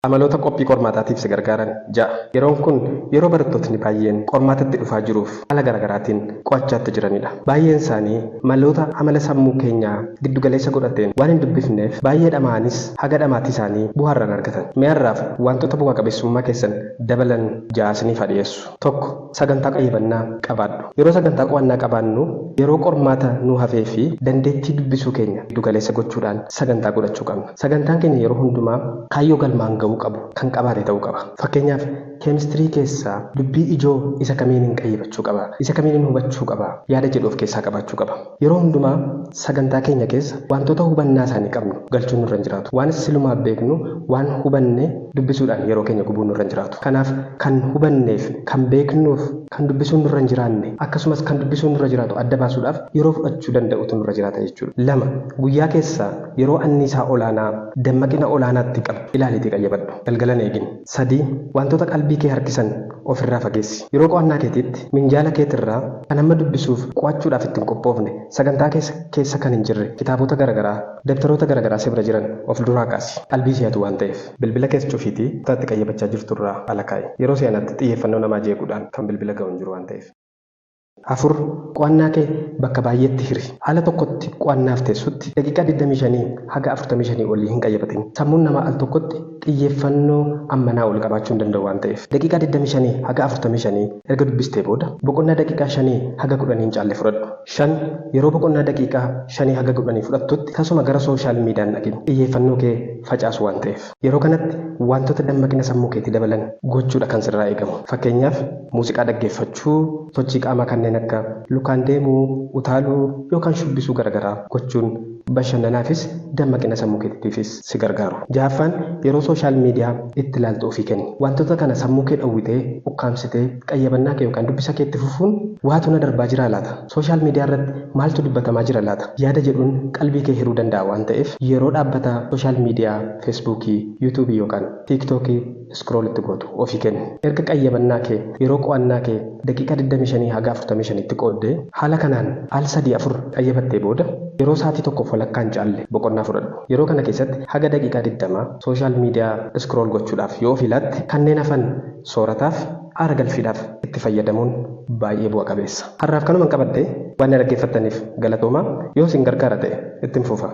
Amaloota qophii qormaataatiif si gargaaran 6. Yeroon kun yeroo barattootni baay'een qormaatatti dhufaa jiruuf haala garaagaraatiin qo'achaatti jiranidha. Baay'een isaanii maloota amala sammuu keenyaa giddugaleessa godhateen waan hin dubbifneef baay'ee dhama'anis haga dhamaatii isaanii bu'aa irraa hin argatan. Mee har'aaf wantoota bu'a qabeessummaa keessan dabalan 6 isiniif haa dhiyeessu. 1. Sagantaa qayyabannaa qabaadhu. Yeroo sagantaa qo'annaa qabaannu yeroo qormaata nu hafee fi dandeettii dubbisuu keenya giddugaleessa gochuudhaan sagantaa godhachuu qabna. Sagantaan keenya yeroo hundumaa kaayyoo galmaan ga'uu qabu kan qabaate ta'uu qaba. Fakkeenyaaf, keemistirii keessaa dubbii ijoo isa kamiinin qayyabachuu qaba, isa kamiinin hubachuu qaba yaada jedhu of keessaa qabaachuu qaba. Yeroo hundumaa sagantaa keenya keessa wantoota hubannaa isaanii qabnu galchuun nurra hin jiraatu. Waan silumaa beeknu, waan hubanne dubbisuudhaan yeroo keenya gubuun nurra hin jiraatu. Kanaaf kan hubanneef, kan beeknuuf, kan dubbisuun nurra hin jiraanne akkasumas kan dubbisuun nurra jiraatu adda baasuudhaaf yeroo fudhachuu danda'utu nurra jiraata jechuudha. 2, Guyyaa keessaa yeroo anniisaa olaanaa, dammaqina olaanaatti qabdu ilaaliitii qayyabadhu. Galgala hin eegin. 3, Wantoota qalbii kee harkisan of irraa fageessi. Yeroo qo'annaa keetiitti minjaala keetirraa kan amma dubbisuuf, qo'achuudhaaf itti hin qophoofne, sagantaa keessa keessa kan hin jirre kitaabota garagaraa, dabtaroota garagaraa si bira jiran of duraa kaasi. Qalbii si hatu waan ta'eef. Bilbila kees cufiitii kutaa itti qayyabachaa jirturraa ala kaa'i. Yeroo si'anaatti xiyyeeffannoo namaa jeequudhaan kan bilbila ga'u hin jiru waan ta'eef. 4, Qo'annaa kee bakka baay'eetti hiri. Haala tokkotti qo'annaaf teessutti daqiiqaa 25 haga 45 olii hin qayyabatin. Sammuun namaa al tokkotti xiyyeeffannoo ammanaa ol qabaachuu hin danda'u waan ta'eef. Daqiiqaa 25 haga 45 erga dubbistee booda boqonnaa daqiiqaa shanii haga kudhanii hin caalle fudhadhu. 5, Yeroo boqonnaa daqiiqaa shanii haga kudhanii fudhattutti tasuma gara sooshaal miidaa hin dhaqin. Xiyyeeffannoo kee facaasu waan ta'eef. Yeroo kanatti wantoota dammaqina sammuu keetii dabalan gochuudha kan sirraa eegamu. Fakkeenyaaf, muuziqaa dhaggeeffachuu, sochii qaamaa kanneen akka lukaan deemuu, utaaluu yookaan shubbisuu garagaraa gochuun bashannanaafis dammaqina sammuu keetiitiifis si gargaaru. Jahaffaan, yeroo sooshaal miidiyaa itti ilaaltu ofii kenni. Wantoota kana sammuu kee dhowwitee, ukkaamsitee qayyabannaa kee yookaan dubbisa kee itti fufuun waatu na darbaa jiraa laata? Sooshaal miidiyaa irratti maaltu dubbatamaa jira laata? Yaada jedhuun qalbii kee hiruu danda'a waan ta'eef yeroo dhaabbataa sooshaal miidiyaa Feesbuukii, Yuutuubii yookaan Tiiktookii iskrool itti gootu ofii kenni. Erga qayyabannaa kee yeroo qo'annaa kee daqiiqaa 25 haga 45tti qooddee haala kanaan al sadii afur qayyabattee booda yeroo sa'aatii tokkoof walakkaa hin caalle boqonnaa fudhadhu. Yeroo kana keessatti haga daqiiqaa 20 sooshaal miidiyaa iskrool gochuudhaaf yoo ofii laatte kanneen hafan soorataaf, aara galfiidhaaf itti fayyadamuun baay'ee bu'a qabeessa. Har'aaf kanuman qabadhe, waan na dhaggeeffattaniif galatoomaa, yoo isin gargaara ta'e ittin fufa.